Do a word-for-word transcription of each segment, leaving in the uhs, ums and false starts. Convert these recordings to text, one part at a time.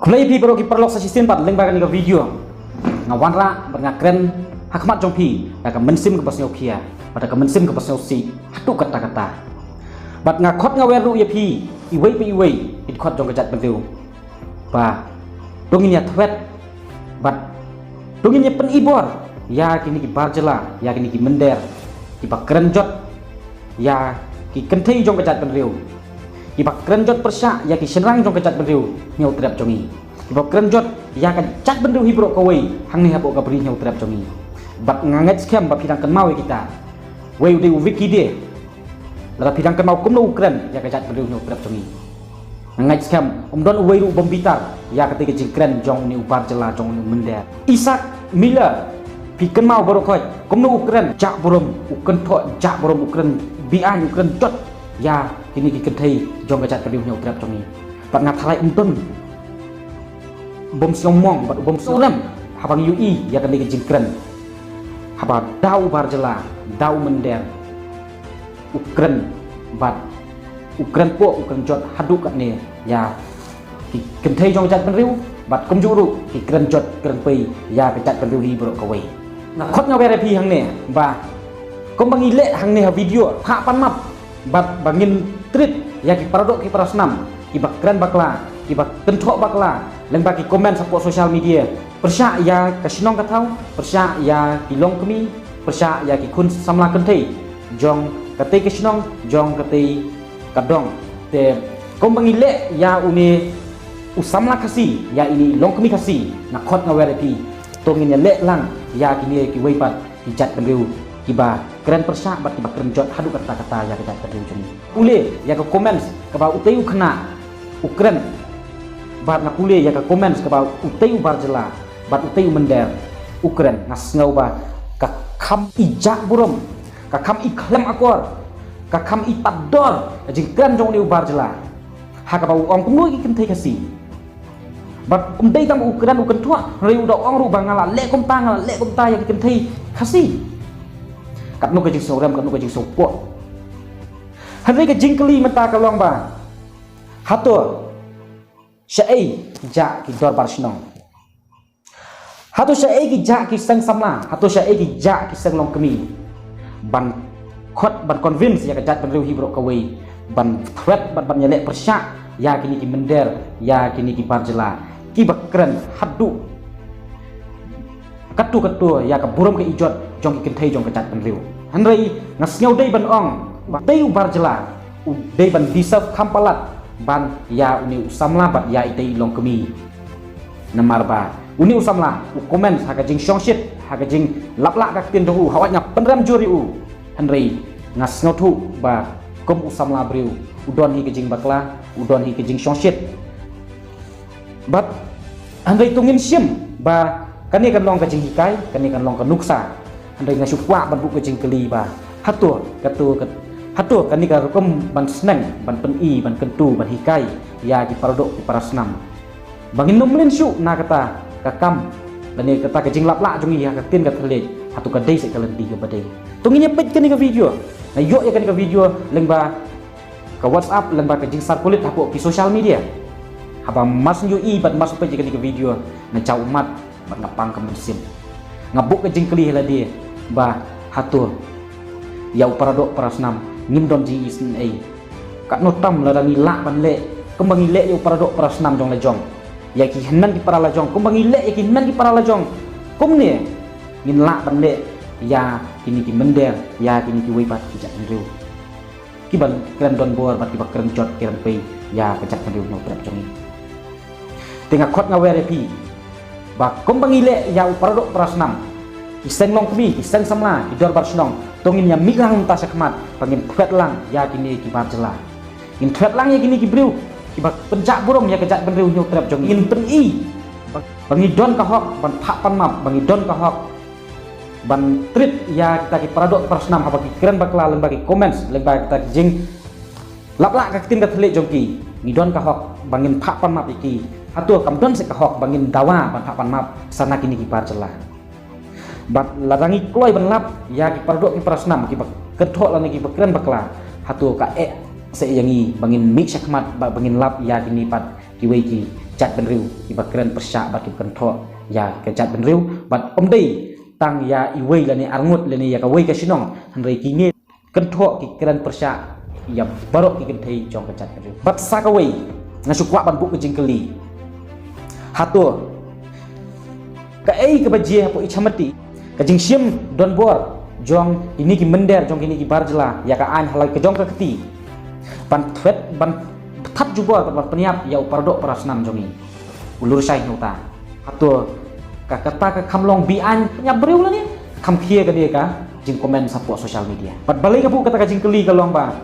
Khublei phi baroh ki paralok sa shisien pat lyngba kane ka video. Nga wanrah bad nga kren ha khmat jong phi da ka mynsiem kaba sngewkhia bad da ka mynsiem kaba sngewsih haduh katta katta. Bad nga khot nga wer ruh ïa phi iwei pa iwei ki dkhot jong ka jaitbynriew ba to ngin ïa thwet bad to ngin ïa pynibor ïa kine ki bar jylla, ïa kine ki mynder kiba kren jot ïa ki kynthei jong ka jaitbynriew, kiba kren jot pyrshah ïa ki shynrang jong ka jaitbynriew Hynñiewtrep jong ngi, kiba kren jot ïa ka jaitbynriew hi baroh kawei hangne hapoh ka Bri Hynñiewtrep jong ngi. Bad nga ngeit skhem ba phi dang kynmaw ïa kita. Wei u dei u Vicky de. Lada phi dang kynmaw kumno u kren ïa ka jaitbynriew Hynñiewtrep jong ngi. Nga ngeit skhem ym don uwei ruh u bym bitar ïa katei ka jingkren jong une u bar jylla, jong une u mynder. Isaac Miller, phi kynmaw baroh khoit kumno u kren jah burom, u kynthoh jah burom, u kren beaiñ, u kren jot ïa kine ki kynthei jong ka jaitbynriew Hynñiewtrep jong ngi. Bad nga tharai ym don u bym sngewmong bad u bym sngewrem haba ngi ïohi ïa kane ka jingkren, haba da u bar jylla, da u mynder u kren bad u kren poh, u kren jot haduh katne ïa ki kynthei jong ka jaitbynriew bad kumjuh ruh ki kren jot kren pei ïa ka jaitbynriew hi baroh kawei. Nga khot nga wer ïa phi hangne ba kumba ngi leh hangne ha video, phah pan map bad ba ngin treat ïa ki paradoh ki parasnam kiba kren bakla, kiba kynthoh bakla lyngba ki comment hapoh social media pyrshah ïa ka shnong ka thaw, pyrshah ïa ki longkmie, pyrshah ïa ki khun samla kynthei jong katei ka shnong, jong katei ka dong. Te kumba ngi leh ïa une u samla Khasi, ïa ine i longkmie Khasi, nga khot nga wer ïa phi, to ngin ïa leh lang ïa kine kiwei pat ki jaitbynriew kiba kren pyrshah bad kiba kren jot haduh katta katta ïa ka jaitbynriew jong ngi. Pule ïa ka comments kaba utei u khynnah u kren bad nga pule ïa ka comments kaba utei u bar jylla bad utei u mynder u kren, nga sngew ba ka kham i jah burom, ka kham i khlem akor, ka kham i patdor ka jingkren jong une u bar jylla ha kaba u ong kumno ïa ki kynthei Khasi. Bad ym dei tang ba u kren u kynthoh, hynrei u da ong ruh ba nga la leh kumta, nga la leh kumta ïa ki kynthei Khasi. Katno ka jingsngewrem, katno ka jingsngewpoh. Hynrei ka jingkylli mynta ka long ba hato shaei ki jah ki dorbar shnong? Hato shaei ki jah ki seng samla? Hato shaei ki jah ki seng longkmie? Ban khot, ban convince ïa ka jaitbynriew hi baroh kawei, ban threat, ban, ban ïaleh pyrshah ïa kine ki mynder, ïa kine ki bar jylla kiba kren haduh katto katto ïa ka burom ka ijot jong ki kynthei jong ka jaitbynriew. Hynrei nga sngew dei ban ong ba utei u bar jylla u dei ban deserve kham palat ban ïa une u samla bad ïa itei i longkmie. Namar ba une u samla u comment ha ka jingshongshit, ha ka jinglap lah ka ktien jong u, hawei nga pynrem jur ïa u. Hynrei nga sngewthuh ba kum u samla briew u don hi ka jingbakla, u don hi ka jingshongshit. Bad hynrei to ngin shim ba kane kan long ka jinghikai, kane kan long ka nuksa. Hynrei nga shu kwah ban buh ka jingkylli ba hato, kato, kat-, hato kane ka rukom ban sneng, ban pyni, ban kyntu, ban hikai ïa ki paradoh ki parasnam ba ngin nym mlien shuh na kata ka kam lane kata ka jinglap lah jong ngi ha ka ktien ka thylliej, hato ka dei seh ka lynti kaba dei? To ngin ïa peit kane ka video. Nga ïoh ïa kane ka video lyngba ka WhatsApp, lyngba ka jingcirculate hapoh ki social media. Haba mar shu ïohi bad mar shu peit ïa kane ka video, nga jaw ummat bad nga pang ka mynsiem. Nga buh ka jingkylli ha lade ba hato ïa u paradoh parasnam ngim don jingisynei? Katno tam lada ngi lah ban leh kumba ngi leh ïa u paradoh parasnam jong la jong, ïa ki hynmen ki para la jong, kumba ngi leh ïa ki hynmen ki para la jong, kumne ngin lah ban leh ïa kine ki mynder, ïa kine kiwei pat ki jaitbynriew kiba kren donbor bad kiba kren jot kren pei ïa ka jaitbynriew Hynñiewtrep jong ngi. Te nga khot nga wer ïa phi ba kumba ngi leh ïa u paradoh parasnam, ki seng longkmie, ki seng samla, ki dorbar shnong, to ngin ïa mih lang mynta shakhmat ba ngin threat lang ïa kine ki bar jylla. Ngin threat lang ïa kine ki briew kiba pynjah burom ïa ka jaitbynriew Hynñiewtrep jong ngi. Ngin pyni ba, ba ngi don ka hok ban phah pan map, ba ngi don ka hok ban treat ïa kita ki paradoh parasnam haba ki kren bakla lyngba ki comments, lyngba kita ki jinglap lah ka ktien ka thylliej jong ki. Ngi don ka hok ba ngin phah pan map ïa ki. Hato kam don seh ka hok ba ngin dawa ban phah pan map sa na kine ki bar jylla? Bad lada ngi kloi ban lap ïa ki paradoh ki parasnam kiba kynthoh lane kiba kren bakla, hato ka eh seh ïa ngi ba ngin mih shakhmat ba, ba ngin lap ïa kine pat kiwei ki jaitbynriew kiba kren pyrshah bad kiba kynthoh ïa ka jaitbynriew, bad ym dei tang ïa iwei lane arngut lane ïa kawei ka shnong, hynrei kine kynthoh ki kren pyrshah ïa baroh ki kynthei jong ka jaitbynriew. Bad sa kawei, nga shu kwah ban buh ka jingkylli. Hato kaei kaba jia hapoh Ichamati, ka jingshim donbor jong kine ki mynder jong kine ki bar jylla ïa ka aiñ ha la ka jong ka kti, ban thwet, ban pynthad jubor, ban pynïap ïa u paradoh parasnam jong ngi, u Lurshai Hynñiewta? Hato ka, kata ka kham long be-aiñ pynïap briew lane kham khia ka dei ka jingkomen shapoh social media? Bad balei nga buh kata ka jingkylli ka long ba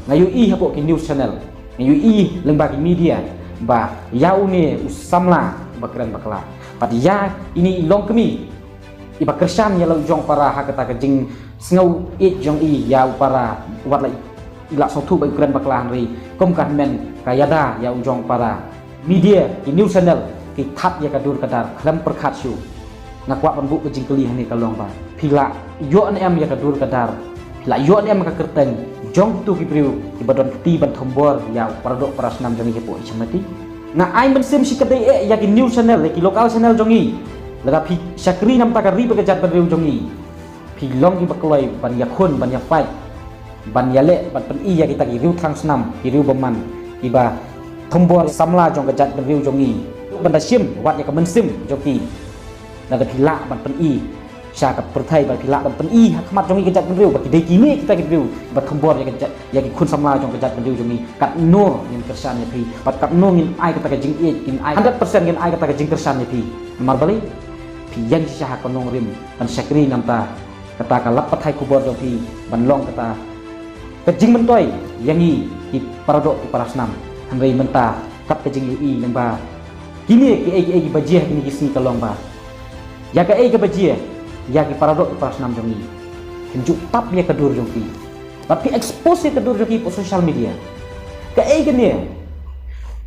nga ïohi hapoh ki news channel, nga ïohi lyngba ki media ba ïa une u samla ba kren bakla, bad ïa ine i longkmie iba kyrshan ïa la u jong para ha kata ka jingsngew ïeit jong i ïa u para, wat la i la sngewthuh ba i kren bakla, hynrei kum ka hynmen ka ïada ïa u jong para. Media, ki news channel ki thad ïa ka dur ka dar khlem pyrkhat shuh. Nga kwah ban buh ka jingkylli hangne ka long ba phi la ïoh ne em ïa ka dur ka dar, phi la ïoh ne em ka kyrteng jong kito ki briew kiba don kti ban thombor ïa u paradoh parasnam jong ngi hapoh Ichamati? Nga ai mynsiem shikatdei eh ïa ki news channel, ïa ki local channel jong ngi, lada phi shakri namar ka ri bad ka jaitbynriew jong ngi, phi long kiba kloi ban ïakhun, ban ïa fight, ban ïaleh, ban pyni ïa kita ki riew thrang snam, ki riew bymman, kiba thombor samla jong ka jaitbynriew jong ngi, ban da shim wat ïa ka mynsiem jong ki. Lada phi lah ban pyni sha ka pyrthei, ba phi lah ban pyni ha khmat jong ngi ka jaitbynriew ba ki dei kine kita ki briew ba thombor ïa ka jait, ïa ki khun samla jong ka jaitbynriew jong ngi, katno ngin kyrshan ïa phi, bad katno ngin ai kata ka jingïeit, ngin ai hundred percent, ngin ai kata ka jingkyrshan ïa phi. Namar balei? Phi ïeng shisha ha ka nongrim ban shakri namar kata ka lad pathai khubor jong phi, ban long kata ka jingmyntoi ïa ngi ki paradoh ki parasnam. Hynrei mynta kat ka jingïohi lyngba kine kiei kiei kiba jia ha kine ki sngi ka long ba ïa kaei kaba jia ïa ki paradoh ki parasnam jong ngi, phim ju tap ïa ka dur jong phi, bad phi expose ïa ka dur jong phi hapoh social media. Kaei kane?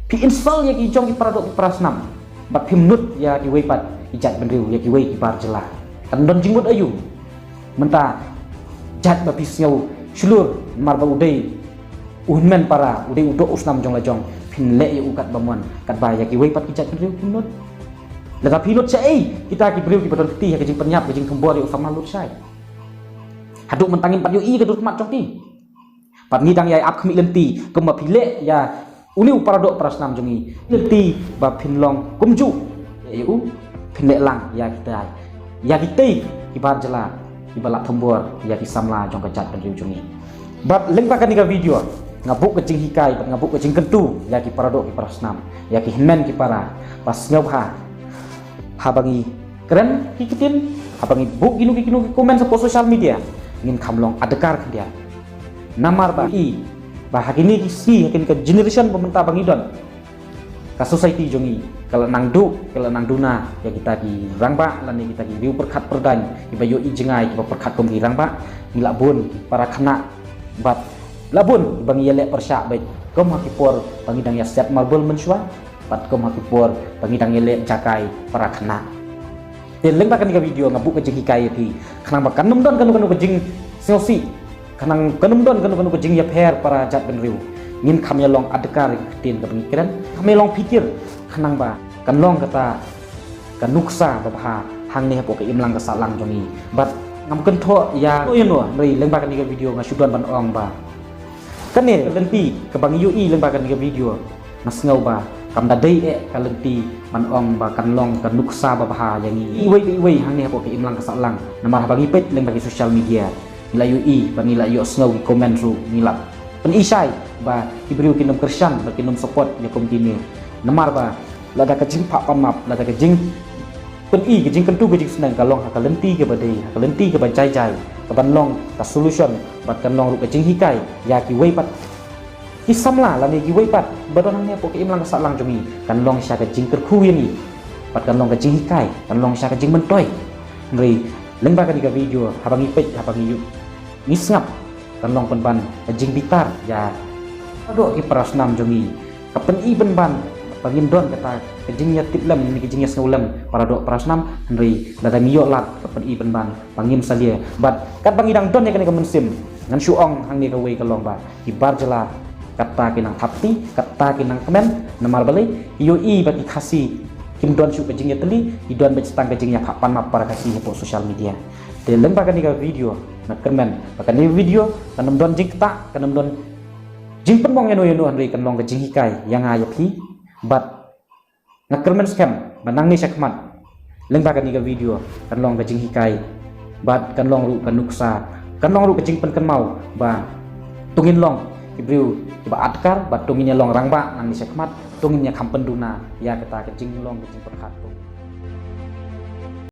Phi insult ïa ki jong ki paradoh ki parasnam, bad phim nud ïa kiwei pat ki jaitbynriew, ïa kiwei ki bar jylla. Kan don jingmut aïu? Mynta jait ba phi sngew shlur namar ba u dei u hynmen para, u dei u doh u snam jong la jong, phin leh ïa u katba mon, katba ïa kiwei pat ki jaitbynriew phim nud? Lada phi nud shaei kita ki briew kiba don kti ha ka jingpynïap, ka jingthombor ïa u samla Lurshai? Haduh mynta ngim pat ïohi ka dur khmat jong ki. Bad ngi dang ïai ap khmih lynti kumba phi leh ïa une u paradoh parasnam jong ngi, lynti ba phin long kumjuh ïa u, phin leh lang ïa kita, ïa kitei ki bar jylla kiba la thombor ïa ki samla jong ka jaitbynriew jong ngi. Bad lyngba kane ka video nga buh ka jinghikai bad nga buh ka jingkyntu ïa ki paradoh ki parasnam, ïa ki hynmen ki para, ba sngewbha haba ngi kren ki ktien, haba ngi buh kino ki kino ki comment shapoh social media, ngin kham long adkar khyndiat. Namar ba i, ba ha kine ki sngi, ha kine ka generation ba mynta ba ngi don, ka society jong ngi ka la nang duh, ka la nang duna ïa kita ki rangbah lane kita ki riew pyrkhat pyrdaiñ kiba ïohi jngai, kiba pyrkhat kum ki rangbah. Ngi la bun ki para khynnah bad la bun ba ngi ïaleh pyrshah beit kum ha ki por ba ngi dang ïa set marbul mynshuwa, bad kum ha ki por ba ngi dang ïaleh jakai para khynnah. Te lyngba kane ka video nga buh ka jinghikai ïa phi, khnang ba kan ym don kano kano ka jingsngewsih, khnang kan ym don kano kano ka jingïapher para jaitbynriew. Ngin kham ïa long adkar ïa ka ktien kaba ngi kren, kham ïa long phikir, khnang ba kan long kata ka nuksa babha hangne hapoh ka imlang ka sahlang jong ngi. Bad ngam kynthoh ïa no ïa no, hynrei lyngba kane ka video nga shu don ban ong ba kane ka lynti kaba ngi ïohi lyngba kane ka video, nga sngew ba kam da dei eh ka lynti ban ong ba kan long ka nuksa babha ïa ngi iwei pa iwei hangne hapoh ka imlang ka sahlang. Namar haba ngi peit lyngba ki social media, ngi la ïohi bad ngi la ïohsngew ki comment ruh, ngi la pyni shai ba ki briew kin ym kyrshan bad kin ym support ïa kum kine. Namar ba lada ka jingphah pan map, lada ka jingpyni, ka jingkyntu, ka jingsneng ka long ha ka lynti kaba dei, ha ka lynti kaba jai jai, kaban long ka solution bad kan long ruh ka jinghikai ïa kiwei pat ki samla lane kiwei pat ba don hangne hapoh ka imlang ka sahlang jong ngi, kan long sha ka jingkyrkhu ïa ngi bad kan long ka jinghikai, kan long sha ka jingmyntoi. Hynrei lyngba kane ka video, haba ngi peit, haba ngi ïoh, ngi sngap, kan long pynban ka jingbitar ïa paradoh ki parasnam jong ngi. Ka pyni pynban ba ngin don kata ka jingïatiplem ne ka jingïasngewlem paradoh parasnam, hynrei lada ngi ïoh lad ka pyni pynban ba ngim salia. Bad katba ngi dang don ïa kane ka mynsiem, ngan shu ong hangne kawei ka long ba ki bar jylla Kata ki nang thapti, kata ki nang kmen, namar balei, ïohi ba ki Khasi kim don shuh ka jingïatylli, ki don beit tang ka jingïaphah pan map para Khasi hapoh social media. Te lyngba kane ka video, nga kyrmen ba kane ka video kan ym don jingktah, kan ym don jingpynmong ïano ïano, hynrei kan long ka jinghikai ïa nga ïa phi. Bad nga kyrmen skhem ba nangne shakhmat, lyngba kane ka video, kan long ka jinghikai bad kan long ruh ka nuksa, kan long ruh ka jingpynkynmaw ba to ngin long ki briew kiba atkar, bad to ngin ïa long rangbah nangne shakhmat, to ngin ïa kham pynduna ïa kata ka jinglong ka jingpyrkhat to.